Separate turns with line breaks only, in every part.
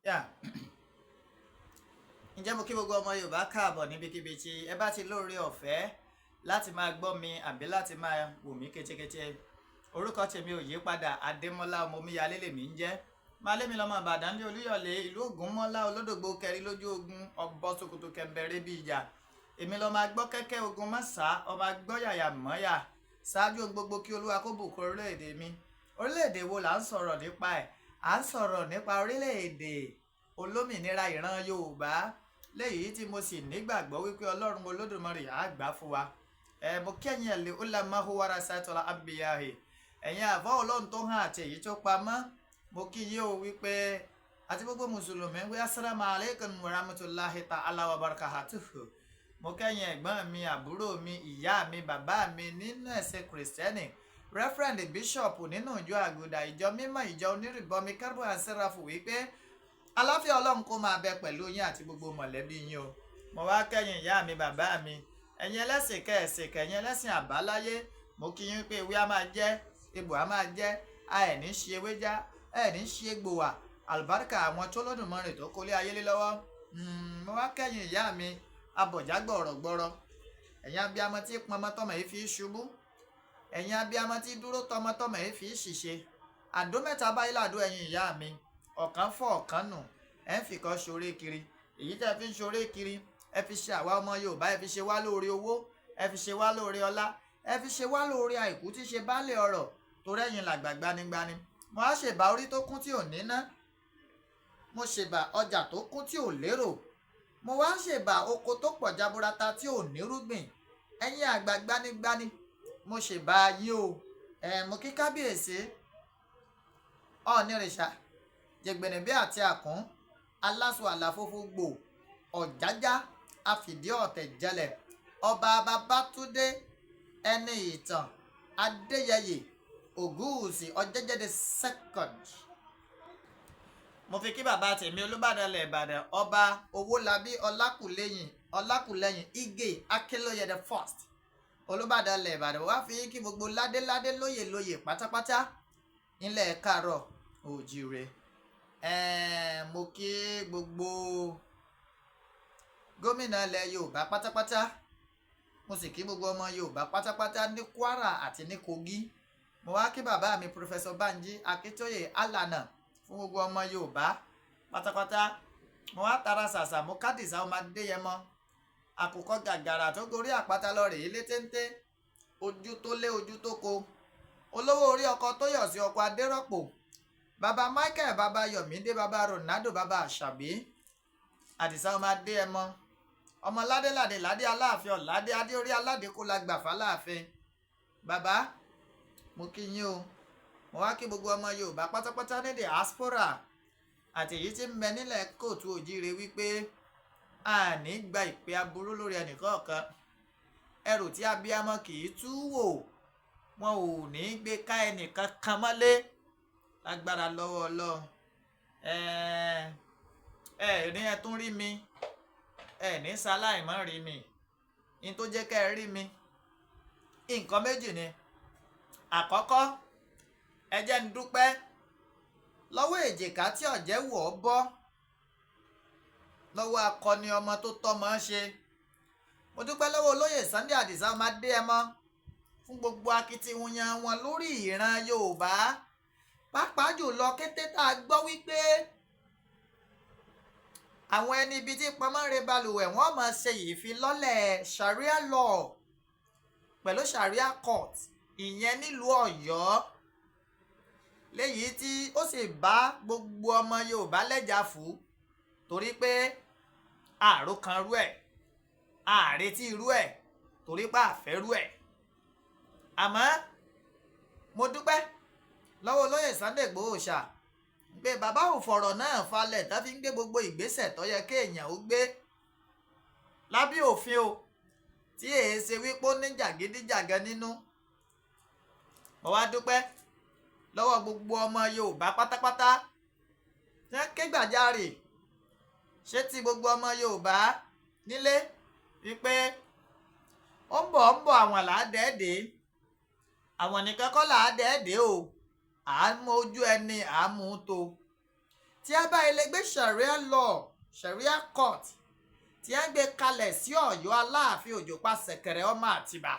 Yeah. Ǹjẹ́ mo kí gbogbo ọmọ Yorùbá káàbọ̀ níbikíbi tí ẹ bá ti lóore ọ̀fẹ́ láti máa gbọ́ mi àbí láti máa wò mí kétékété. Orúkọ tèmi ò yí padà, Adémọ́lá ọmọ Omíyalé lèmi ń jẹ́. Máa lé mi lọ́mọ Ìbàdàn ní Olúyọ̀lé, ìlú Ògúnmọ́lá, Olódògbò kẹrin lójú ogun, ọbọ̀ Sòkòtò kẹ̀mbẹ̀rẹ̀ bí ìjà. Èmi lọ́mọ agbọ́ kẹ́kẹ́ ogun mọ́sá, ọmọ agbọ́ yàyà mọ́yà. Ṣáájú ohun gbogbo, kí Olúwa kó bùkún orílẹ̀-èdè mi. Orílẹ̀-èdè wo là ń sọ̀rọ̀ nípa ẹ̀? À ń sọ̀rọ̀ nípa orílẹ̀-èdè olómìnira ìran Yorùbá, léyìí tí mo sì nígbàgbọ́ wípé Ọlọ́run Olódùmarè á gbà fún wa. Ẹ mo kẹ́yìn ẹ̀ lé ulamahu warasatul anbiyahi, ẹ̀yin àfọ́ Ọlọ́run tó hàn àti èyí tó pamọ́, mo kí yín o wípé àti gbogbo mùsùlùmí wí assalamu alaikum warahmatullahi ta'ala wa barakatuhu. Mo kẹ́yìn ẹ̀gbọ́n mi, àbúrò mi, ìyá mi, bàbá mi nínú ẹ̀sìn Kìrìsìtẹ́nì, Reverend, Bishop nínú ìjọ Àgùdà, ìjọ mímọ́, ìjọ onírìbọmi Kérúbù and Séráfù, wípé aláfíà Ọlọ́run kó máa bẹ pẹ̀lú yín àti gbogbo mọ̀lẹ́bí yín o. Mo wá kẹ́yìn ìyá mi, bàbá mi, ẹ̀yin ẹlẹ́sìn kẹ̀sìn, kẹ̀yìn ẹlẹ́sìn àbáláyé, mo kí yín pé ewé á máa jẹ́, egbò á máa jẹ́, a ẹ̀ ní ṣe ewé já, ẹ̀ ní ṣe egbò wà, àlùbáríkà àwọn tó lọ́dùnmọ́rìn tó kólé ayé lé lọ́wọ́. Mo wá kẹ́yìn ìyá mi abọ̀já gbọ̀rọ̀gbọ̀rọ̀, ẹ̀yin abiyamọ tí pọnmọ tọmọ yìí fi ṣubú, ẹ̀yin abiyamọ tí dúró tọmọtọmọ yìí fi ṣìṣe. Àdó mẹ́ta báyìí làdó ẹ̀yin ìyá mi, ọ̀kan fọ́, ọ̀kan nù, ẹ̀ ń fìkan ṣoré kiri. Èyí tẹ́ fi ń ṣoré kiri, ẹ fi ṣe àwa ọmọ Yorùbá, ẹ fi ṣe wá lóore owó, ẹ fi ṣe wá lóore ọlá, ẹ fi ṣe wá lóore àìkú tí ṣe baálé ọrọ̀, torí ẹ̀yin làgbà gbanigbani. Mo á ṣèbà orí tó kún tí ò níná, mo ṣèbà ọjà tó kún tí ò lérò, mo wá ṣèbà oko tó pọ̀ jaburata tí ò nírúgbìn. Ẹ̀yin àgbà gbanigbani, mo ṣèbà yín o. Ẹ̀ mo kí kábíyèsí Ọ̀ọ̀nìrìṣà Jẹ̀gbẹ̀nẹ̀bí àti àkún aláṣọ àlàfófó gbò ọ̀jájá àfìdí ọ̀tẹ̀ jẹlẹ̀, Ọba Babátúndé Ẹni Ìtàn Adéyẹyè Ògúnwùsì Ọ̀jẹ́jẹ́ the Second. Mo fi kí bàbá tèmi, Olúbàdàn ilẹ̀ Ìbàdàn, Ọba Owólabí Ọlákùlẹ́yìn Ọlákùlẹ́yìn Ìgè Akínlóye the First, Olúbàdàn ilẹ̀ Ìbàdàn. Wá fi kí gbogbo ládéládé, lóyè lóyè pátápátá nílẹ̀ káàárọ̀ òjìrè. Mo kí gbogbo gómìnà ilẹ̀ Yorùbá pátápátá, mo sì kí gbogbo ọmọ Yorùbá pátápátá ní Kwara àti ní Kogi. Mo wá kí bàbá mi, Professor Banji Akíntóyè, alànà fún gbogbo ọmọ Yorùbá pátápátá. Mo wá tara ṣàṣà, mo kádìsá ọmọ Adéyẹmọ, àkùkọ gàgàrà tó gorí àpáta lọ rèé lé téńté, ojú tó lé ojú tó ko, olówó orí ọkọ tó yọ̀ sí ọkọ Adérọ́pò, bàbá Michael, bàbá Yọ̀mídé, bàbá Ronaldo, bàbá Àṣàbí. Àdìsá ọmọ Adéyẹmọ, ọmọ ládéládé ládé Aláàfin ọ̀ládé adé orí aládé kó la gbà fáláàfin. Bàbá, mo kí yín o. Mo wá kí gbogbo ọmọ Yorùbá pátápátá ní diaspora àti èyí tí ń bẹ nílẹ̀ kóòtù òjíire wípé àní gba ìpè aburú lórí ẹnìkọ̀ọ̀kan. Ẹrù tí abiyamọ kì í tú wò, wọn ò ní gbé ká ẹnìkan kan mọ́lé lágbára lọ́wọ́ Ọlọ́run. Ẹ ẹ ní ẹ tún rí mi, ẹ ní sáláì mọ́ rí mi. Ní tó jẹ́ kẹ́ ẹ rí mi, nǹkan méjì ni. Àkọ́kọ́, ẹ jẹ́ ń dúpẹ́ lọ́wọ́ èjìká tí ọ̀jẹ̀ wọ̀ ọ́ bọ́ lọ́wọ́ akọni ọmọ tó tọ́mọ ṣe. Mo dúpẹ́ lọ́wọ́ olóyè Sunday Adisa ọmọ Adéyẹmọ fún gbogbo akitiyan wọn lórí ìran Yorùbá, pàápàá jùlọ kété tá a gbọ́ wípé àwọn ẹni ibi tí pamọ́ re balùwẹ̀, wọ́n máa ṣe ìfilọ́lẹ̀ sharia law pẹ̀lú sharia court, ìyẹn nílùú Ọ̀yọ́, léyìí tí ó sì bá gbogbo ọmọ Yorùbá lẹ́jà fún, torí pé àròkàn rú ẹ̀, àrètí irú ẹ̀, torí pé àfẹ́rú ẹ̀. Àmọ́ mo dúpẹ́ lọ́wọ́ olóyè Sunday Igboho ṣá pé bàbá ò fọ̀rọ̀ náà falẹ̀ tá fi ń gbé gbogbo ìgbésẹ̀ tó yẹ kéèyàn ó gbé lábẹ́ òfin o, tí èé ṣe wípé ó ní jàgídíjàgan nínú. Mo wá dúpẹ́ lọ́wọ́ gbogbo ọmọ Yorùbá pátápátá tí wọ́n ké gbàjarè ṣé ti gbogbo ọmọ Yorùbá nílé wípé ó ń bọ̀, ó ń bọ̀, àwọn làádẹ́ẹ̀dẹ́, àwọn nìkan kọ́ làádẹ́ẹ̀dẹ́ o. À ń mọ ojú ẹni à ń mú un tó. Tí a bá ilé gbé Sharia law, Sharia court tí a gbé kalẹ̀ sí Ọ̀yọ́ Aláàfin Òjò pa ṣẹ̀kẹ̀rẹ̀ ọmọ Àtìbà,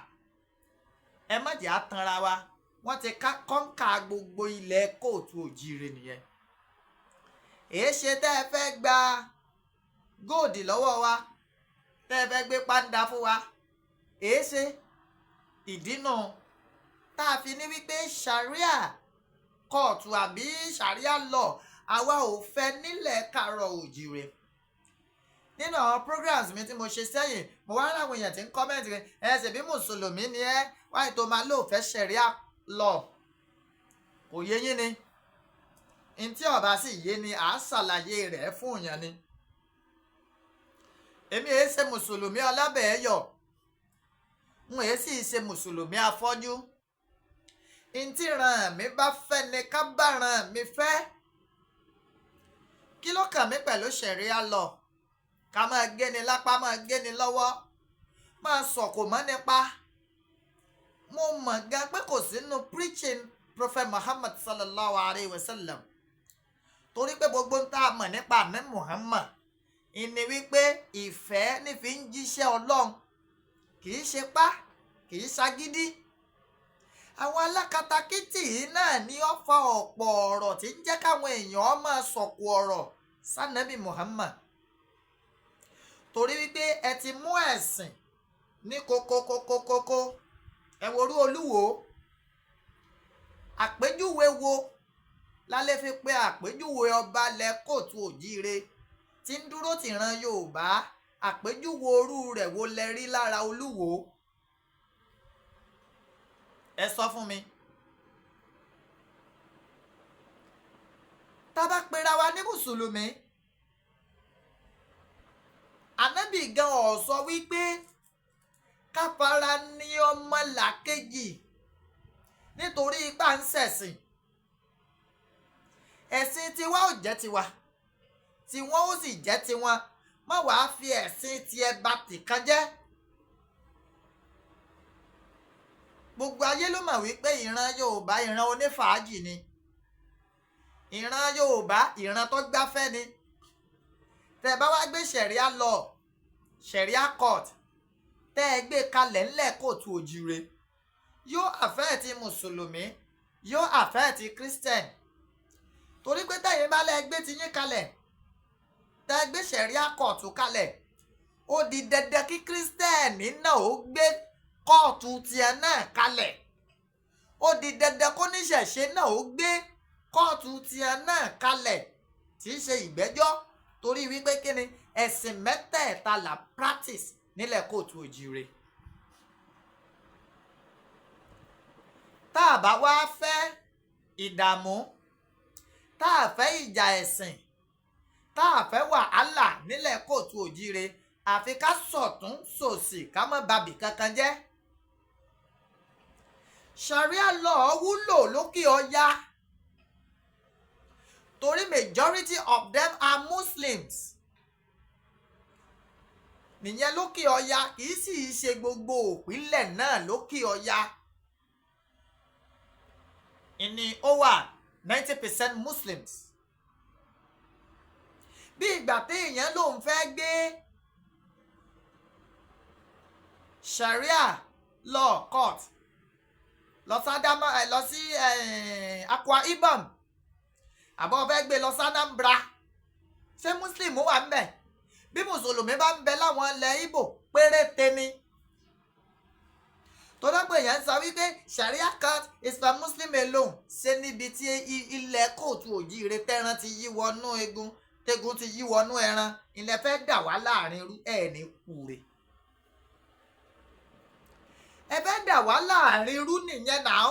ẹ má jẹ́ àtanra wa, wọ́n ti ká kọ́ńkà gbogbo ilẹ̀ káàárọ̀ oòjíire nìyẹn. Èé ṣe tẹ́ ẹ fẹ́ gba gold lọ́wọ́ wa, tẹ́ ẹ fẹ́ gbé pàǹdà fún wa? Èé ṣe? Ìdínà tá a fi ní wípé Sharia court àbí Sharia law, àwa ò fẹ́ nílẹ̀ káàárọ̀ oòjíire. Nínú àwọn programs mi tí mo ṣe sẹ́yìn, mo wá ráwọn èèyàn tí ń comment rẹ̀: "Ẹ ṣèbí mùsùlùmí ni ẹ, wáyé tó máa lóò fẹ́ Sharia law?" Kò yé yín ni. Ntí ọba sì yé ni, à á ṣàlàyé rẹ̀ fún yàn ni. Èmi èé ṣe mùsùlùmí ọlábẹ̀ẹ́yọ̀, n èé sì ṣe mùsùlùmí afọ́jú. Ntí ràn mí bá fẹ́ ni ká bá ràn mí fẹ́. Kí ló kàn mí pẹ̀lú Sharia law? Ká máa géni lápá, máa géni lọ́wọ́, máa sọ̀kò mọ́ nípa. Mo mọ̀ gan pé kò sínú preaching Prophet Muhammad sallallahu alayhi wa sallam, torí pé gbogbo ń tá a mọ̀ nípa àmì Muhammad ìní wípé ìfẹ́ ní fi ń jíṣẹ́ Ọlọ́run, kì í ṣe pá, kì í ṣagídí. Àwọn alákatakítì yìí náà ní ó fa ọ̀pọ̀ ọ̀rọ̀ tí ń jẹ́ káwọn èèyàn máa sọ̀kò ọ̀rọ̀ sànàbì Muhammad, torí wípé ẹ ti mú ẹ̀sìn ní kókókókókókó. Ẹ worú Olúwo, àpèjúwe wo lálẹ́ fi pé àpèjúwe ọba lẹ káàárọ̀ oòjíire tí ń dúró tìran Yorùbá? Àpèjúwe orú rẹ̀ wo lẹ rí lára Olúwo? Ẹ sọ fún mi. Tá a bá pera wa ní mùsùlùmí, ànábì gan ọ̀ sọ wípé ká fara ní ọmọ làkejì nítorí ipá ń ṣẹ̀sìn. Ẹ̀sìn tiwa ò jẹ́ tiwa, tiwọn ó sì jẹ́ tiwọn. Má wàá fi ẹ̀sìn tiẹ̀ ba tìkan jẹ́. Gbogbo ayé ló mọ̀ wípé ìran Yorùbá, ìran onífàájì ni. Ìran Yorùbá, ìran tó gbáfẹ́ ni. Tẹ́ ẹ bá wá gbé Sharia law, Sharia court, tẹ́ ẹ gbé kalẹ̀ ńlẹ̀ káàárọ̀ oòjíire, yóò affect mùsùlùmí, yóò affect Christian, torí pé tẹ̀yin bá lẹ́ gbé ti yín kalẹ̀, tẹ́ ẹ gbé Sharia court kalẹ̀, ó di dandan kí Christian náà ó gbé kóòtù tiẹ̀ náà kalẹ̀. Ó di dandan kó níṣẹ̀ṣe náà ó gbé kóòtù tiẹ̀ náà kalẹ̀, tí í ṣe ìgbẹ́jọ́, torí wípé kíni? Ẹ̀sìn mẹ́tẹ̀ẹ̀ta là practice nílẹ̀ káàárọ̀ oòjíire. Tá a bá wá fẹ́ ìdààmú, tá a fẹ́ ìjà ẹ̀sìn, tá a fẹ́ wàhálà nílẹ̀ káàárọ̀ oòjíire, àfi ká sọ̀tún sòsì, ká má babì kankan jẹ́. Sharia law wúlò lókè ọya torí majority of them are Muslims nìyẹn lókè ọya. Kì í sì í ṣe gbogbo òpínlẹ̀ náà lókè ọya ìní ó wà 90% Muslims. Bí ìgbà téèyàn lòun fẹ́ gbé Sharia law court lọ sádámà, lọ sí Akwa Ibom, àbọ̀ fẹ́ gbé lọ sÁnambra, ṣé Muslim wà ń bẹ̀? Bí mùsùlùmí bá ń bẹ láwọn ilẹ̀ Ìgbò, péréte ni. Tọ́lọ́pọ̀ èèyàn ń sọ wípé Sharia court is for Muslim alone. Ṣé níbi tí ilẹ̀ káàárọ̀ oòjíire tẹ́ran ti yí wọnú egun, tẹ́gun ti yí wọnú ẹran, ilẹ̀ fẹ́ dà wá láàrin irú ẹ̀ ní kúre? Ẹ fẹ́ dà wá láàrin irú nìyẹn náà.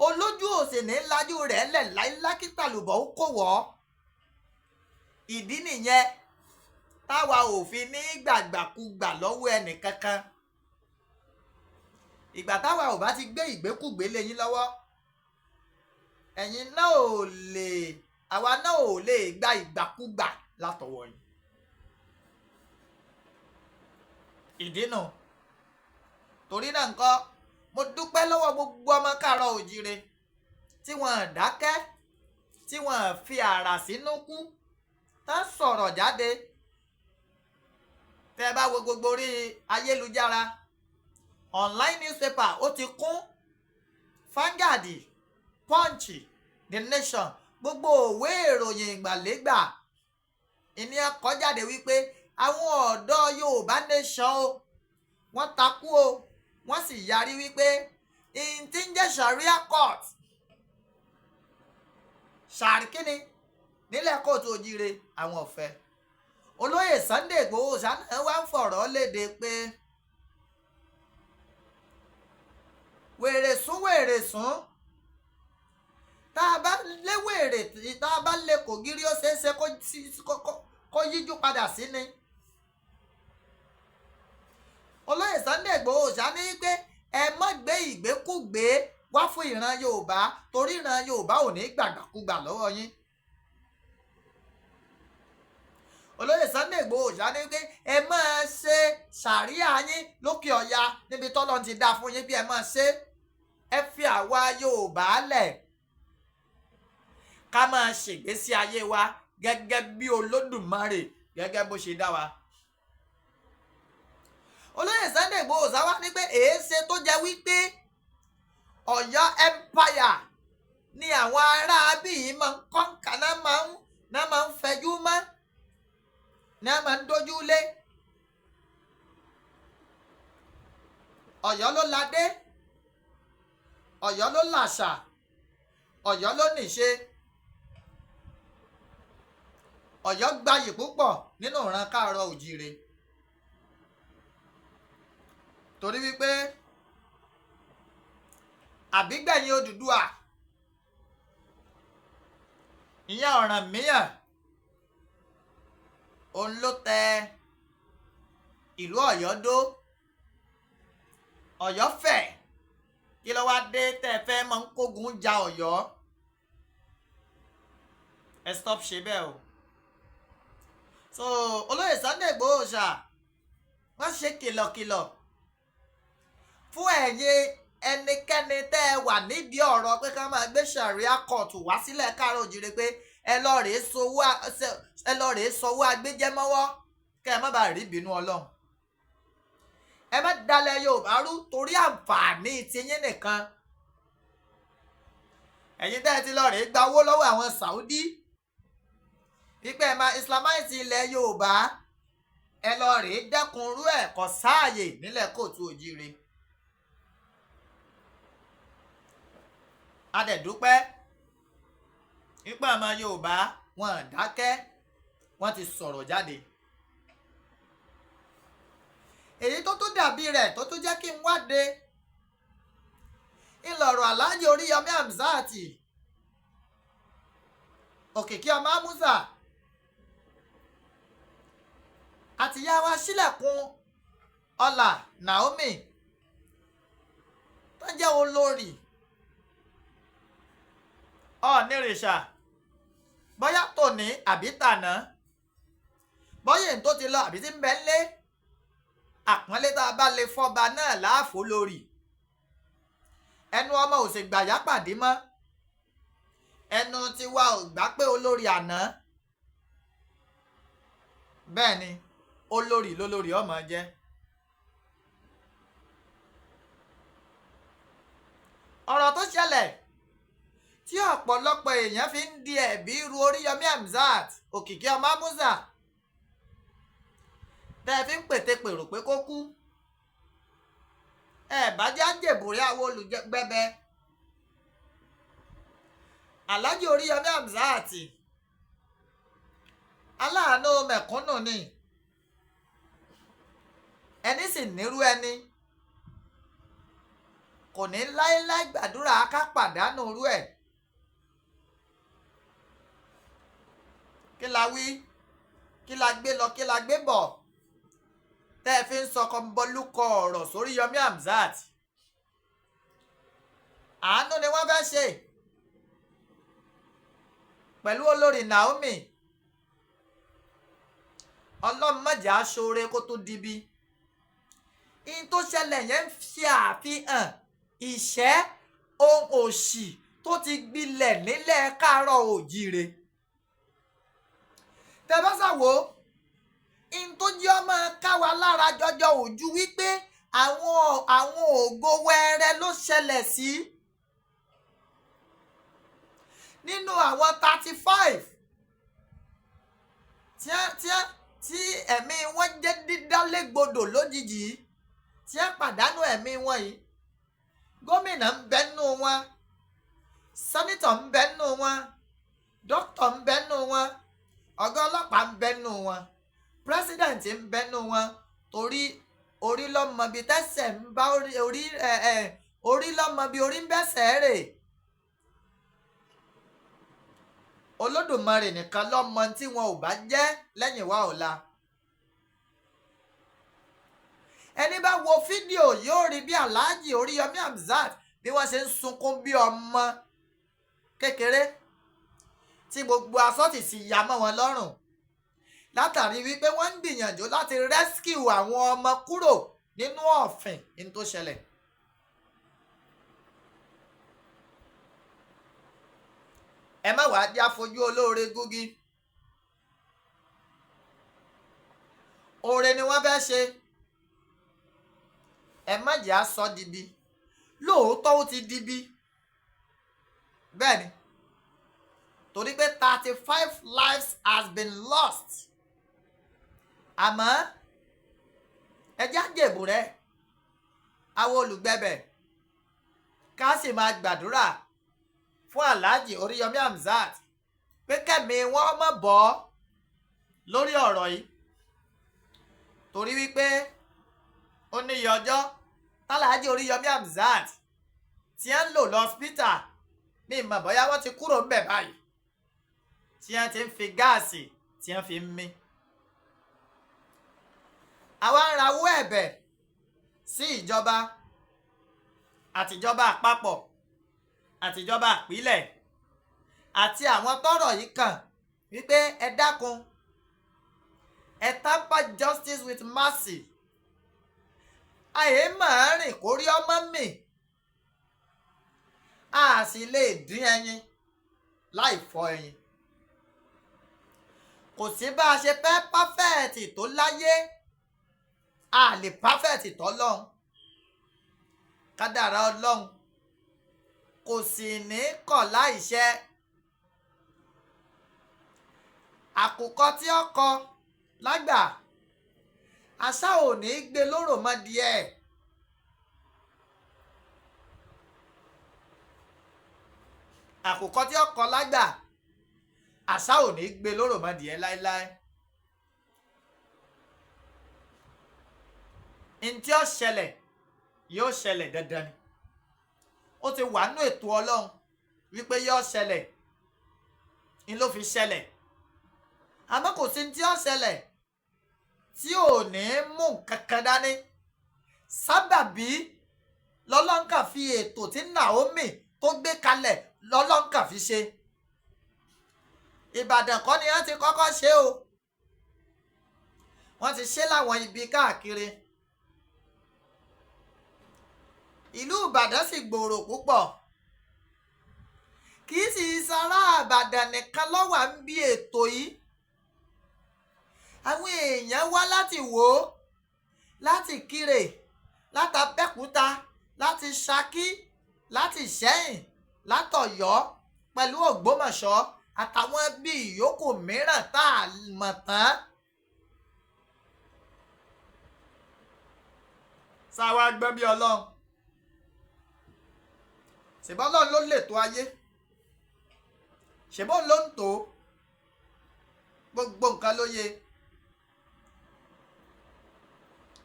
Olójú òsì ní lajú rẹ̀ lẹ̀ láíláí lùbọ̀ ó kò wọ́. Ìdí nìyẹn táwa ò fi ní gbàgbàkúgbà lọ́wọ́ ẹnì kankan. Ìgbà táwa ò bá ti gbé ìgbékúgbé lé yín lọ́wọ́, ẹ̀yin náà ò lè, àwa náà ò lè gba ìgbàkúgbà látọwọ́ yín. Ìdí nù. Torí náà ńkọ́, mo dúpẹ́ lọ́wọ́ gbogbo ọmọ káàárọ̀ oòjíire tí wọ́n dákẹ́. Tí wọ́n fi àrà sínú kú tá sọ̀rọ̀ jáde. Tẹ́ ẹ bá wo gbogbo orí ayélujára, online newspaper, ó ti kún. Vanguard, Punch, The Nation, gbogbo òwe ìròyìn ìgbàlégbà ìní ẹ̀kọ́ jáde wípé àwọn ọ̀dọ́ Yorùbá Nation o, wọ́n takú o, wọ́n sì yarí wípé ìyìn tí ń jẹ́ Sharia court ṣàríkíni nílẹ̀ kóòtù òjíire, àwọn ọ̀fẹ́. Olóyè Sunday Igboho ṣáná wá ń fọ̀rọ̀ léde pé wèrè sún, wèrè sún, tá a bá lé wèrè, tá a bá lé kò gírí, ó ṣeé ṣe kó yíjú padà sí ni. Olóyè Sunday Igboho ṣáná pé ẹ má gbé ìgbékúgbé wá fún ìran Yorùbá, torí ìran Yorùbá ò ní gbàgbàkúgbà lọ́wọ́ yín. Olóyè Sunday Igboho ṣáná pé ẹ máa ṣe ṣàríà yín lókè ọya níbi tọ́lọ́run ti dá fún yín bí ẹ máa ṣe, ẹ fi àwa Yorùbá lẹ̀ ká máa ṣègbésí ayé wa gẹ́gẹ́ bí Olódùmarè, gẹ́gẹ́ bó ṣe dá wa. Olóyè Sunday Igboho ṣá wá ní pé èéṣe tó jẹ́ wípé Ọ̀yọ́ Empire ni àwọn ará bíi máa ń kọ́ńkà, náà máa ń fẹjú mọ́, náà máa ń dójú lé. Ọ̀yọ́ ló ládé, Ọ̀yọ́ ló làṣà, Ọ̀yọ́ ló níṣe. Ọ̀yọ́ gbayì púpọ̀ nínú ìran káàárọ̀ òjíire, torí wípé àbígbẹ̀yìn Odùduwà, ìyẹn Ọ̀rànmíyàn, òun ló tẹ ìlú Ọ̀yọ́ dó. Ọ̀yọ́ fẹ̀. Kí ló wá dé tẹ́ ẹ fẹ́ máa ń kógun ja Ọ̀yọ́? Ẹ stop ṣe bẹ́ẹ̀ o. So olóyè Sunday Igboho ṣá wọ́n ṣe kìlọ̀kìlọ̀ fún ẹ̀yin ẹnikẹ́ni tẹ́ ẹ wà nídìí ọ̀rọ̀ pé ká máa gbé Sharia court wá sílẹ̀ káàárọ̀ òjìrè, pé ẹ lọ rèé sọwọ́ agbéjẹ́mọ́wọ́, kẹ́ ẹ má bàa rí ìbínú Ọlọ́run. Ẹ má dalẹ̀ Yorùbá rú torí àǹfààní tiyín nìkan. Ẹ̀yin tẹ́ ẹ ti lọ rèé gba owó lọ́wọ́ àwọn Saudi wípé ẹ máa islamize ilẹ̀ Yorùbá, ẹ lọ rèé dẹ́kun rú ẹ̀, kò sáàyè nílẹ̀ kóòtù òjíire. A dẹ̀ dúpẹ́ nípa àmọ́ Yorùbá, wọn dákẹ́, wọ́n ti sọ̀rọ̀ jáde. Èyí tó tún dàbí rẹ̀ tó tún jẹ́ kí n wáde ńlọrọ̀ Alhaji Oríyọmí Hamzat, Òkìkí ọmọ Amusa, àtìyá wa Sílẹ̀kùn Ọlá Naomi tó jẹ́ olórí ọ̀nìrìṣà, bóyá tòní àbí tàná, bóyá èyí tó ti lọ àbí tí ń bẹ lé, àpọ́nlé tá a bá lè fọba náà láàfó lórí. Ẹnu ọmọ ò sì gbàyà pàdé mọ́, ẹnu tiwa ò gbà pé olórí àná. Bẹ́ẹ̀ ni, olórí lólórí ọmọ jẹ́. Ọ̀rọ̀ tó ṣẹlẹ̀ tí ọ̀pọ̀lọpọ̀ èèyàn fi ń di ẹ̀bi ru Oríyọmí Hamzat, Òkìkí ọmọ Amusa, tẹ́ ẹ fi ń pètepèrò pé kó kú, ẹ bá jẹ́ àjẹbùrẹ́ àwọn olùgbẹ́bẹ́. Alhaji Oríyọmí Hamzat, aláàánú mẹ̀kúnnù ni, ẹni sì nírú ẹni kò ní láéláé gbàdúrà ká pàdánù irú ẹ̀. Kí la wí, kí la gbé lọ, kí la gbé bọ̀ tẹ́ ẹ fi ń sọ kọ́ńbọ́lúkọ ọ̀rọ̀ sórí Yomi Hamzat? Àánú ni wọ́n fẹ́ ṣe pẹ̀lú olórí Naomi. Ọlọ́run má jẹ́ aṣoore kó tó dibi. In tó ṣẹlẹ̀ yẹn ń ṣe àfihàn ìṣẹ́ ohun òṣì tó tó ti gbilẹ̀ nílẹ̀ káàárọ̀ òjíire. Tẹ̀bọ́sàwò in tó jẹ́ ọmọ káwa lára jọjọ ojú wípé àwọn ògo wẹrẹ ló ṣẹlẹ̀ sí. Nínú àwọn 35 tí ẹ̀mí wọn jẹ́ dídálégbodò lójijì, tí wọ́n pàdánù ẹ̀mí wọn yìí, gómìnà ń bẹ nínú wọn, sẹ́nítọ̀ ń bẹ nínú wọn, dókítà ń bẹ nínú wọn, ọ̀gá ọlọ́pàá ń bẹ nínú wọn, pírẹ́sídẹ̀ǹtì ń bẹ nínú wọn. Torí orí lọ́mọ bíi tẹ́sẹ̀ ń bá orí orí lọ́mọ bíi orí ń bẹ́sẹ̀ rè. Olódùmarè nìkan lọ́mọ tí wọn ò bá jẹ́ lẹ́yìn wá ọ̀la. Ẹni bá wo fídíò yóò rí bí Alhaji Oríyọmí Hamzat bí wọ́n ṣe ń sunkún bí ọmọ kékeré tí gbogbo asọ́tì sì ya mọ́ wọn lọ́rùn, látàrí wípé wọ́n ń gbìyànjú láti rescue àwọn ọmọ kúrò nínú ọ̀fìn ní tó ṣẹlẹ̀. Ẹ má wàá jẹ́ àfojú olóore gúgi. Oore ni wọ́n fẹ́ ṣe, ẹ má jẹ́ àsọ dibi. Lóòótọ́ ó ti dibi, bẹ́ẹ̀ ni, torí pé 35 lives has been lost. Àmọ́ ẹ jẹ́ àjèbù rẹ̀, àwọn olùgbẹ̀bẹ̀, ká sì máa gbàdúrà fún Alhaji Oríyọmí Hamzat pé kẹ́mi wọ́n má bọ́ lórí ọ̀rọ̀ yìí, torí wípé ó níye ọjọ́ tálàájì Oríyọmí Hamzat tí ń lò lọ́sípítà ní ìmọ̀ bóyá wọ́n ti kúrò ńbẹ̀ báyìí, tí wọ́n ti ń fi gáàsì tí wọ́n fi ń mí. Àwa ń rawọ́ ẹ̀bẹ̀ sí ìjọba àtìjọba àpapọ̀ àtìjọba àpilẹ̀ àti àwọn tọ́rọ̀ yìí kàn wípé ẹ dákun, ẹ tamper justice with mercy. Àyè máa rìn kórí ọmọ mi, a sì lè dín ẹyin láì fọ́ ẹyin. Kò sí bá a ṣe fẹ́ pàfẹ́ẹ̀tì tó láyé, a lè pàfẹ́ẹ̀tì tó lọ́hùn. Kádàrá Ọlọ́hun kò sì ní kọ̀ láìṣẹ. Àkùkọ tí ó kọ lágbà, àṣà ò ní gbé lóró mọ́ díẹ̀. Àkùkọ tí ó kọ lágbà, àṣà ò ní gbé lóró mọ́ díẹ̀ láéláé. Ntí ó ṣẹlẹ̀ yóò ṣẹlẹ̀ dandan ni. Ó ti wà nínú ètò Ọlọ́run wípé yóò ṣẹlẹ̀, ní ló fi ṣẹlẹ̀. Àmọ́ kò sí ntí ó ṣẹlẹ̀ tí ò ní mú kankan dání. Sábàbí lọ́lọ́ǹkà fi ètò tí Naomi tó gbé kalẹ̀ lọ́lọ́ǹkà fi ṣe. Ìbàdàn kọ́ ni wọ́n ti kọ́kọ́ ṣe o. Wọ́n ti ṣe láwọn ibi káàkiri. Ìlú Ìbàdàn sì gbòòrò púpọ̀. Kì í sì sara Ìbàdàn nìkan ló wà ń bí ètò yìí. Àwọn èèyàn wá láti Ìwó, láti Ìkirè, láti Abẹ́òkúta, láti Ṣakí, láti Ìṣẹ́yìn, látọ̀yọ́ pẹ̀lú Ògbómọ̀ṣọ́ àtàwọn ibi ìyókù mìíràn tá a mọ̀ tán. Sáwa gbọ́n bí Ọlọ́run. Ṣèbọ́ Ọlọ́run ló lè tó ayé. Ṣèbọ́ ló ń tó gbogbo nǹkan ló yẹ.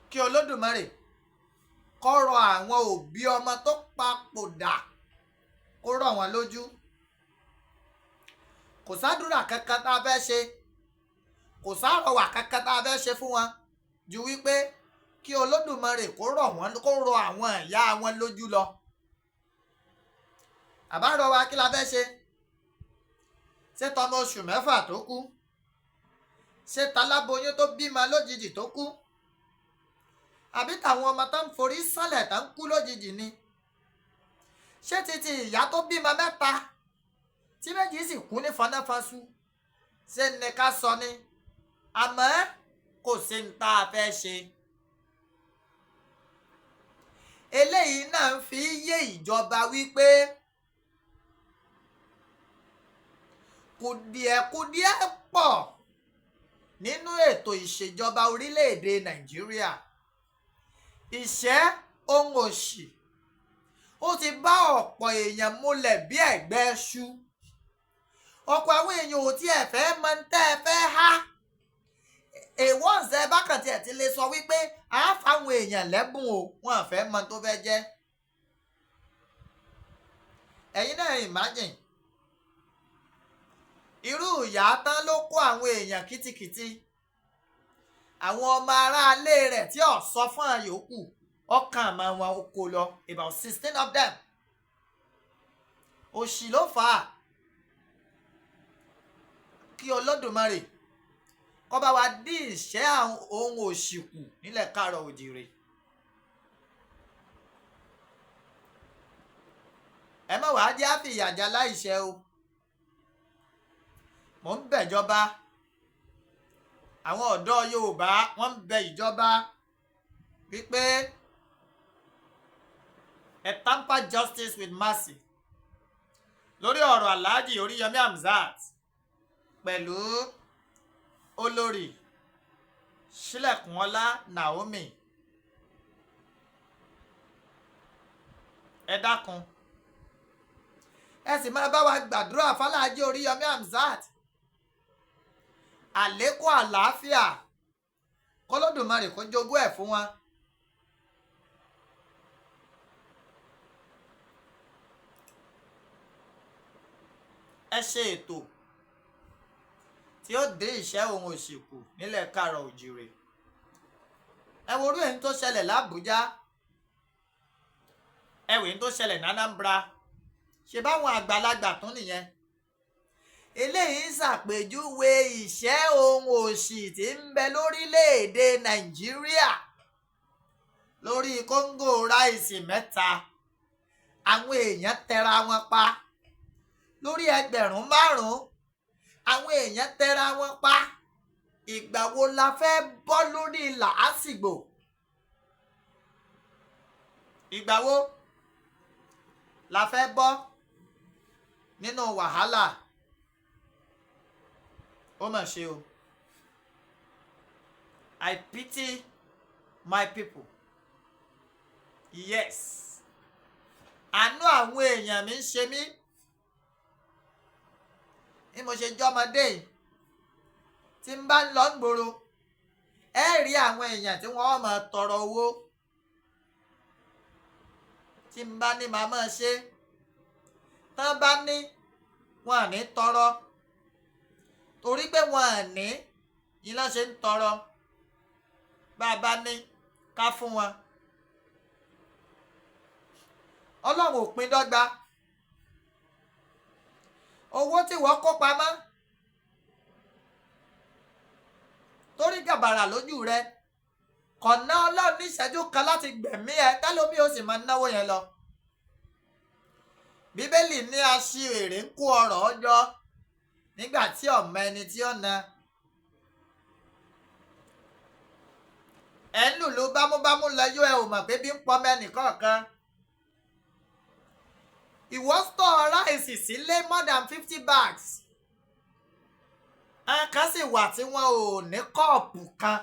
Kí Olódùmarè kó rọ àwọn òbí ọmọ tó papòdà, kó rọ̀ wọ́n lójú. Kò sádúrà kankan tá a fẹ́ ṣe, kò sárọwà kankan tá a fẹ́ ṣe fún wọn ju wípé kí Olódùmarè kó rọ̀ wọ́n, kó rọ àwọn ìyá wọn lójú lọ. Àbárọwà kí la fẹ́ ṣe? Ṣé tọmọ oṣù mẹ́fà tó kú? Ṣé taláboyún tó bímọ lójijì tó kú? Àbí tàwọn ọmọ tó ń forí sálẹ̀ tó ń kú lójijì ni? Ṣé títí ìyá tó bímọ mẹ́ta tí méjì sì kú ní fanáfaṣu ṣé ní ká sọ ni? Àmọ́ kò sí ní tá a fẹ́ ṣe. Eléyìí náà ń fi yé ìjọba wípé kùdìẹ̀kudiẹ pọ̀ nínú ètò ìṣèjọba orílẹ̀-èdè Nàìjíríà. Ìṣẹ́ ohun òṣì ó ti bá ọ̀pọ̀ èèyàn múlẹ̀ bí ẹ̀gbẹ́ iṣu. Ọ̀pọ̀ àwọn èèyàn ò tiẹ̀ fẹ́ mọ tẹ́ ẹ fẹ́ há. Èèwọ̀ ǹsẹ̀ bákan tiẹ̀ ti lè sọ wípé a fáwọn èèyàn lẹ́bùn o, wọn à fẹ́ mọ tó fẹ́ jẹ́. Ẹ̀yin náà imagine irú ìyá tán ló kó àwọn èèyàn kìtìkìtì, àwọn ọmọ aráalé rẹ̀ tí ò sọ fún àyòkù ọkàn àmọ́ wọn kò lọ, about 16 of them. Òṣì ló fà á. Kí Olódùmarè kó bá wa dín ìṣẹ́ ohun òṣì kù nílẹ̀ káàrọ̀ òjìrè. Ẹ má wàá jẹ́ àfìyàjà láìṣẹ́ o. Mò ń bẹ̀jọba, àwọn ọ̀dọ́ Yorùbá wọ́n ń bẹ ìjọba wípé ẹ tamper justice with mercy lórí ọ̀rọ̀ Alhaji Oríyọmí Hamzat pẹ̀lú olórí Sílẹ̀kùnọlá Naomi. Ẹ dákun, ẹ sì máa bá wa gbàdúrà f'Alhaji Oríyọmí Hamzat, àlékún àlàáfíà k'Olódùmarè kó jogún ẹ̀ fún wọn. Ẹ ṣe ètò tí ó dé ìṣẹ́ ohun òṣì kù nílẹ̀ káàrọ̀ òjìrè. Ẹ wo orú èyí tó ṣẹlẹ̀ l'Ábùjá, ẹ wò èyí tó ṣẹlẹ̀ ní Anambra, ṣe báwọn àgbàlagbà tún nìyẹn. Eléyìí ń ṣàpèjúwe ìṣẹ́ ohun òṣì tí ń bẹ lórílẹ̀‐èdè Nàìjíríà. Lórí kóńgò ráìsì 3, àwọn èèyàn tẹra wọn pa. Lórí ẹgbẹ̀rún 5, àwọn èèyàn tẹra wọn pa. Ìgbà wo la fẹ́ bọ́ lórí làásìgbò? Ìgbà wo la fẹ́ bọ́ nínú wàhálà? Ó mà ṣe o. I pity my people. Yes. Àánú àwọn èèyàn mi ń ṣe mí. Bí mo ṣe jọ́mọdé yìí, tí n bá ń lọ gbòòrò, ẹ rí àwọn èèyàn tí wọ́n máa tọrọ owó. Tí n bá ní màá máa ṣe, tán bá ní wọn à ní tọrọ. Torí pé wọn à ní, iná ṣe ń tọrọ. Bá a bá ní ká fún wọn. Ọlọ́run ò pín dọ́gba. Owó tí wọ́n kó pamọ́ torí gàbàrà lójú rẹ, kò ná Ọlọ́run ní ìṣẹ́jú kan láti gbẹ̀mí ẹ, tẹ́lómi ó sì máa náwó yẹn lọ. Bíbélì ní aṣiwèrè ń kó ọrọ̀ ọjọ́ nígbà tí ọmọ ẹni tí ó na. Ẹ ń lùlù bámúbámú lọ́yọ́, ẹ ò mọ̀ pé bí ń pọmọ ẹnìkọ̀ọ̀kan. Ìwọ store ráìsì sílé more than 50 bags. Àwọn kan sì wà tí wọn ò ní kọ́ọ̀pù kan.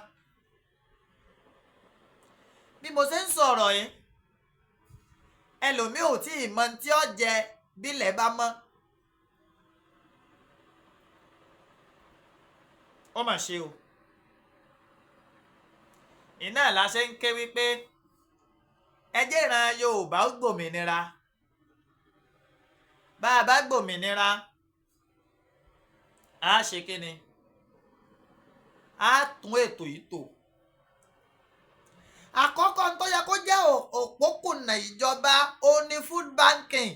Bí mo ṣe ń sọ̀rọ̀ yìí, ẹlòmíì ò tí ì mọ tí ó jẹ bílẹ̀ bá mọ́. Ó mà ṣe o. Iná la ṣe ń ké wípé ẹ jẹ́ ìran Yorùbá ó gbòmìnira. Bá a bá gbòmìnira, a ṣe kí ni? A tún ètò yìí tò. Àkọ́kọ́ tó yẹ kó jẹ́ òpópónà ìjọba ó ní food banking.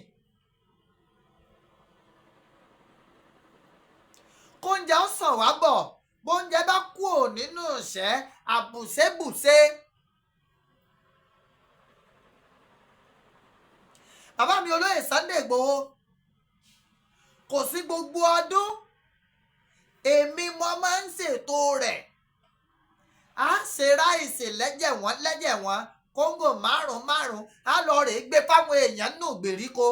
Kóúnjẹ ó sàn wá bọ̀, bóúnjẹ bá kúò nínú ìṣẹ́ àbùṣebùṣe. Bàbá mi olóyè Sunday Igboho, kò sí gbogbo ọdún, èmi mo máa ń ṣètò rẹ̀. A ṣe rice lẹ́jẹ̀ wọ́n lẹ́jẹ̀ wọ́n, kóńgò márùn márùn, á lọ rèé gbé fáwọn èèyàn nù gbèríko,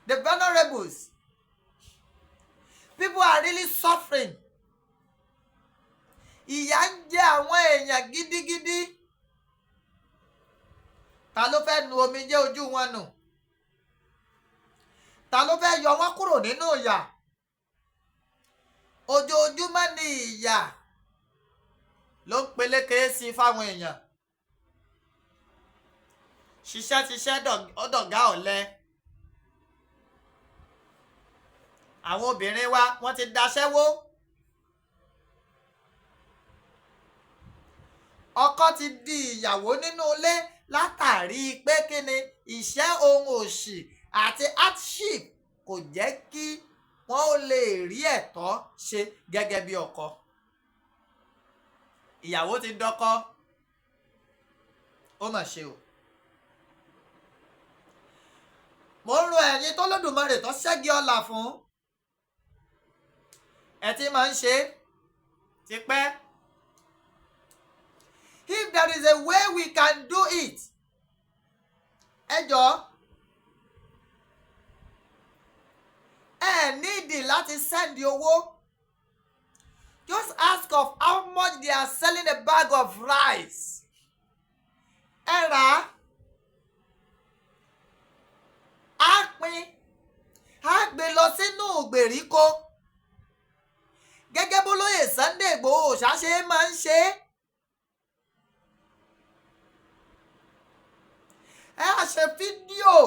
the vulnerables. People are really suffering. Ìyà ń jẹ àwọn èèyàn gidigidi. Ta ló fẹ́ nu omijé ojú wọn nù? Ta ló fẹ́ yọ wọ́n kúrò nínú ìyà? Ojoojúmọ́ ni ìyà ló ń peléke sí i fáwọn èèyàn. Ṣiṣẹ́ ṣiṣẹ́, ọ̀dọ̀gá ọ̀lẹ. Àwọn obìnrin wa, wọ́n ti daṣẹ́wó. Ọkọ ti di ìyàwó nínú ilé látàrí pé kíni? Ìṣẹ́ ohun òṣì àti hardship kò jẹ́ kí wọ́n ó lè rí ẹ̀tọ́ ṣe gẹ́gẹ́ bí ọkọ. Ìyàwó ti dọ́kọ. Ó mà ṣe o. Mo ń ro ẹ̀yin tó lódùmarè tó ṣẹ́gi ọlà fún ẹ tí máa ń ṣe tipẹ́. If there is a way we can do it, ẹ jọ̀ọ́, ẹ nídìí láti send owó. Just ask of how much they are selling a bag of rice. Ẹ rà á, á pín, á gbé lọ sínú ìgbèríko gẹ́gẹ́ bólóyè Sunday Igboho Òòṣà ṣe máa ń ṣe é. Ẹ á ṣe fídíò,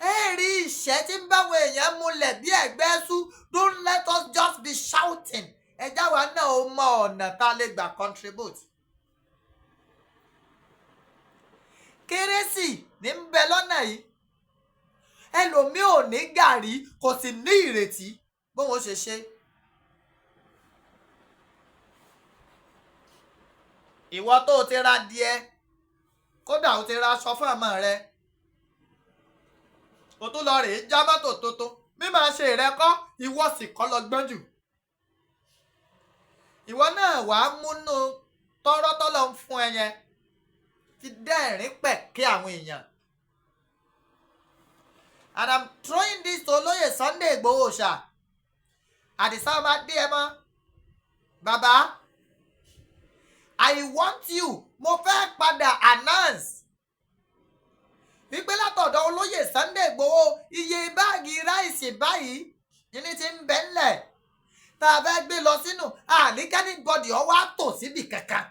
ẹ rí ìṣẹ́ tí ń báwọn èèyàn múlẹ̀ bí ẹ̀gbẹ́ sú. Don't let us just be shouting. Ẹ jáwa náà ó mọ ọ̀nà tá a lè gbà contribute. Kérésì ní ń bẹ lọ́nà yìí, ẹlòmíì ò ní gàrí, kò sì ní ìrètí bóun ó ṣe ṣe. Ìwọ tó o ti ra díẹ̀, kódà o ti ra aṣọ fún ọmọ rẹ, o tún lọ rèé já mọ́tò tuntun. Mímọ ṣe rẹ kọ́, ìwọ sì kọ́ lọ gbọ́n jù. Ìwọ náà wàá múnú tọ́rọ́ tọ́lọ́ ń fún ẹ yẹn fi dẹ́rìn pẹ̀ kí àwọn èèyàn. And I'm throwing this to Olóyè Sunday Igboho Òòṣà, Àdìsá ọmọ Adéyẹmọ. Bàbá, I want you, mo fẹ́ padà announce wípé látọ̀dọ̀ olóyè Sunday Igboho, iye báàgì rice báyìí ní ti ń bẹ ńlẹ̀ tá a fẹ́ gbé lọ sínú àníkẹ́ni gbọ́dọ̀ ọ wá tò síbì kankan.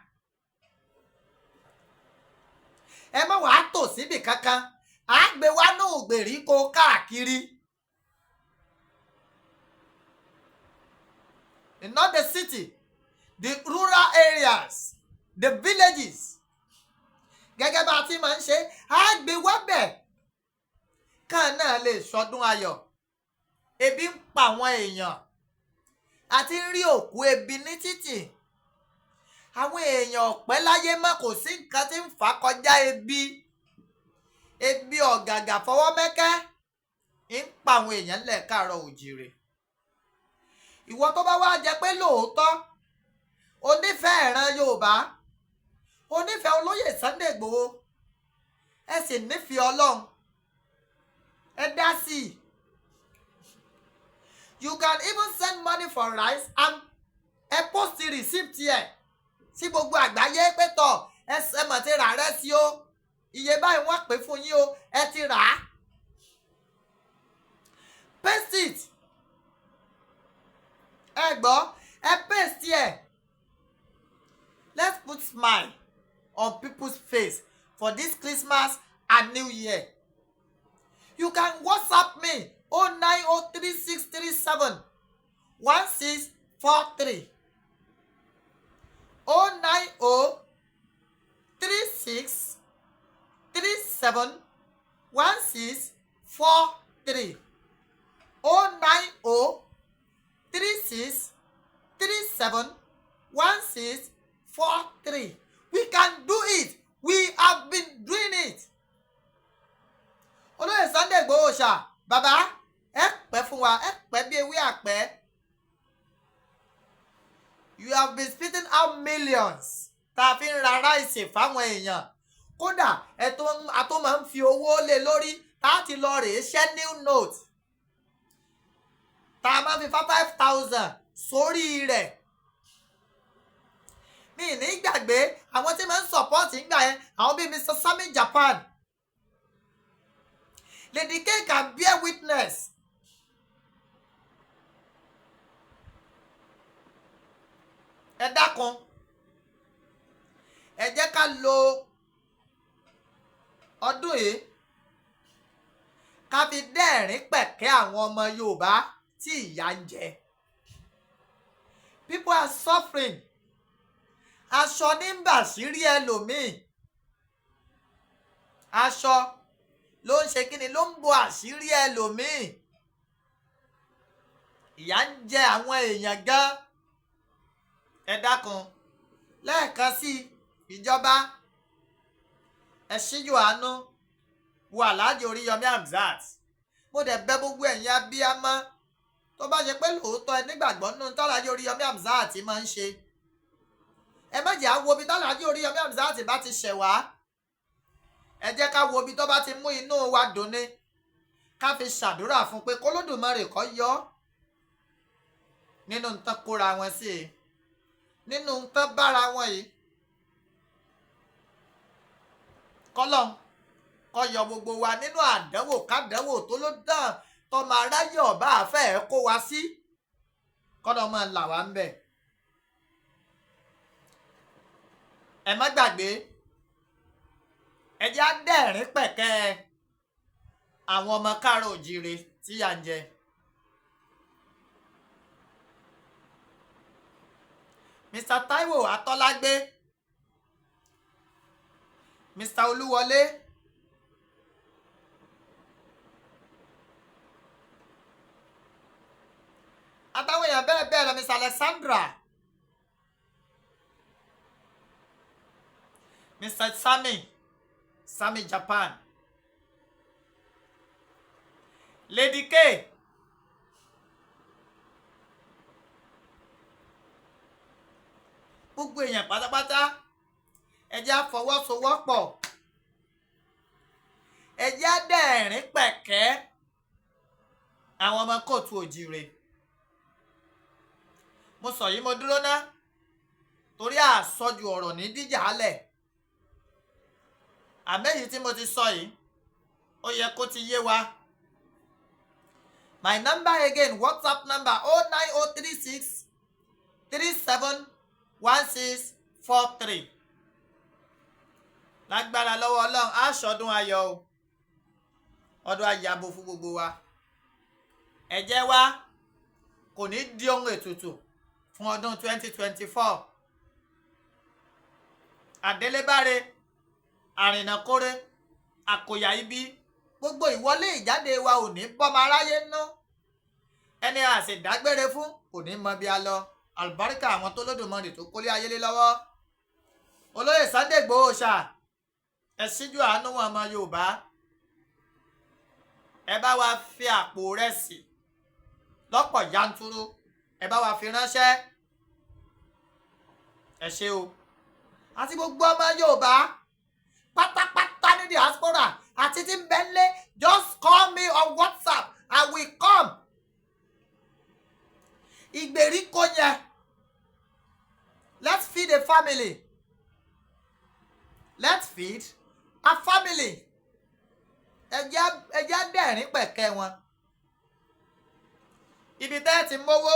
Ẹ má wàá tò síbì kankan, à á gbé wá ní ìgbèríko káàkiri. Not the city, the rural areas, the villages, gẹ́gẹ́ bá a ti máa ń ṣe, á gbé wábẹ̀ kàn náà lè sọdún ayọ̀. Ebi ń pa àwọn èèyàn, àti ń rí òkú ebi ní títì. Àwọn èèyàn ọ̀pẹ́ láyé mọ́, kò sí nǹkan tí ń fà á kọjá ebi. Ebi ọ̀gàgà fọwọ́ mẹ́kẹ́ ń pa àwọn èèyàn ńlẹ̀ káàárọ̀ òjìrè. Ìwọ tó bá wá jẹ pé lóòótọ́ onífẹ̀ẹ́ ìran Yorùbá, onífẹ̀ẹ́ olóyè Sunday Igboho, ẹ sì nífẹ̀ẹ́ Ọlọ́run, ẹ dá sí i. You can even send money for rice and ẹ post receipt ẹ sí gbogbo àgbáyé pé tọ̀, ẹ mọ̀ ti rà rẹ́ sí o, iye báyìí wọ́n pè fún yín o, ẹ ti rà á. Paste it. Ẹ gbọ́, ẹ paste ẹ. Let's put smile on people's face for this Christmas and New Year. You can WhatsApp me 09036371643, 09036371643, 09036371643. We can do it. We have been ṣá. Bàbá, ẹ pẹ́ fún wa, ẹ pẹ́ bí ewé àpẹ́. You have been spitting out millions tá a fi ń ra rice fáwọn èèyàn. Kódà ẹ tó máa ń fi owó lé lórí tá a ti lọ rèé ṣẹ́ new note tá a máa fi 5,000 sórí rẹ̀. Mi ní gbàgbé àwọn tí máa ń support ńgbà yẹn, àwọn bíi Mr. Sammy Japan. Lady K can bear witness. Ẹ dákun, ẹ jẹ́ ká lo ọdún yìí ká fi dẹ́rìn pẹ̀kẹ́ àwọn ọmọ Yorùbá tí ìyà ń jẹ. People are suffering. Aṣọ ní ń bàṣírí ẹlòmíì, aṣọ ló ń ṣe kíni, ló ń bo àṣírí ẹlòmíì. Ìyà ń jẹ àwọn èèyàn gan. Ẹ dákun, lẹ́ẹ̀kan sí, ìjọba, ẹ ṣíjú àánú wo Alhaji Oríyọmí Hamzat. Mo dẹ̀ bẹ̀ gbogbo ẹ̀yin abiyamọ, tó bá ṣe pé lóòótọ́ ẹ nígbàgbọ́ nínú tọ́lájí Oríyọmí Hamzat máa ń ṣe, ẹ má jẹ́ á wo ibi tọ́lájí Oríyọmí Hamzat bá ti ṣẹ̀ wá. Ẹ jẹ́ ká wo ibi tó bá ti mú inú wa dùn ni, ká fi ṣàdúrà fún pé k'Olódùmarè kó yọ nínú nǹkan kóra wọn sí i, nínú nǹkan bára wọn yìí, kọ́lọ́n kó yọ gbogbo wa nínú àdánwò kádánwò tó ló dán tọmọ aráyé ọba àfẹ́ kó wa sí, kọ́lọ́n máa là wá ń bẹ̀. Ẹ má gbàgbé, ẹ jẹ́ á dẹ́rìn pẹ̀kẹ́ àwọn ọmọ káàárọ̀ òjíire tí yà ń jẹ. Mr. Taiwo Atọ́lágbé, Mr. Olúwọlé, àtàwọn èèyàn bẹ́ẹ̀ bẹ́ẹ̀ lọ, Mr. Alexandra, Mr. Sammy, Sammy Japan, Lady K, gbogbo èèyàn pátápátá, ẹ jẹ́ á fọwọ́sowọ́pọ̀, ẹ jẹ́ á dẹ̀rín pẹ̀kẹ́ àwọn ọmọ kóòtù òjìrè. Mo sọ yìí, mo dúró ná, torí àsọjù ọ̀rọ̀ ní díjà álẹ̀. Àmẹ́yìí tí mo ti sọ yìí, ó yẹ kó ti yé wa. My number again, WhatsApp number, 09036371643. Lágbára lọ́wọ́ Ọlọ́run, á ṣọdún ayọ̀ o, ọdún ayabo fún gbogbo wa. Ẹ̀jẹ̀ wa kò ní di ohun ètùtù fún ọdún 2024. Àdélébáre, àrìnàkóre, àkòyà ibi, gbogbo ìwọlé ìjáde wa ò ní bọ́mọ aráyé ná. Ẹni a sì dágbére fún kò ní mọ bí a lọ. Àlùbáríkà àwọn tó lódùmarè tó kólé ayé lé lọ́wọ́. Olóyè Sunday Igboho ṣá, ẹ ṣíjú àánú wọn ọmọ Yorùbá, ẹ bá wa fi àpò rẹsì lọ́pọ̀ yanturu, ẹ bá wa fi ránṣẹ́. Ẹ ṣé o. Àti gbogbo ọmọ Yorùbá pátápátá ní diaspora àti tí ń bẹ nílé, just call me on WhatsApp, I will come. Ìgbèríko yẹn, let's feed a family, let's feed a family. Ẹ jẹ́ dẹ̀rín pẹ̀kẹ́ wọn. Ibi tẹ́ ẹ ti mówó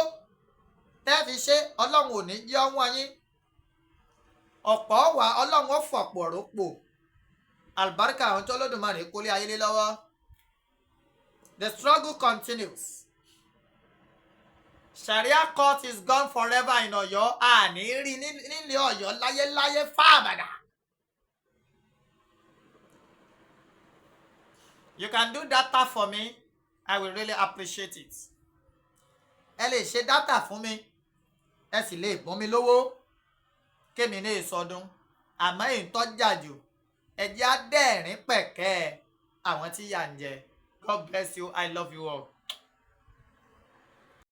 tẹ́ ẹ fi ṣe, Ọlọ́run ò ní jẹ́ ọwọ́n yín. Ọ̀pọ̀ wà, Ọlọ́run ó fọ̀pọ̀ rọ́pò. Àlùbáríkà àwọn tó Olódùmarè kólé ayé lé lọ́wọ́. The struggle continues. Sharia court is gone forever in Ọ̀yọ́. Àní rí nílé Ọ̀yọ́ láyéláyé fáàbàdà. You can do data for me. I will really appreciate it. Ẹ lè ṣe data fún mi. Ẹ sì lè bùn mi lówó. Kémi ní ìsọdún. Àmọ́ ìtọ́jà jù, ẹ jẹ́ á dẹ́rìn pẹ̀kẹ́ àwọn tí yà ń jẹ. God bless you. I love you all.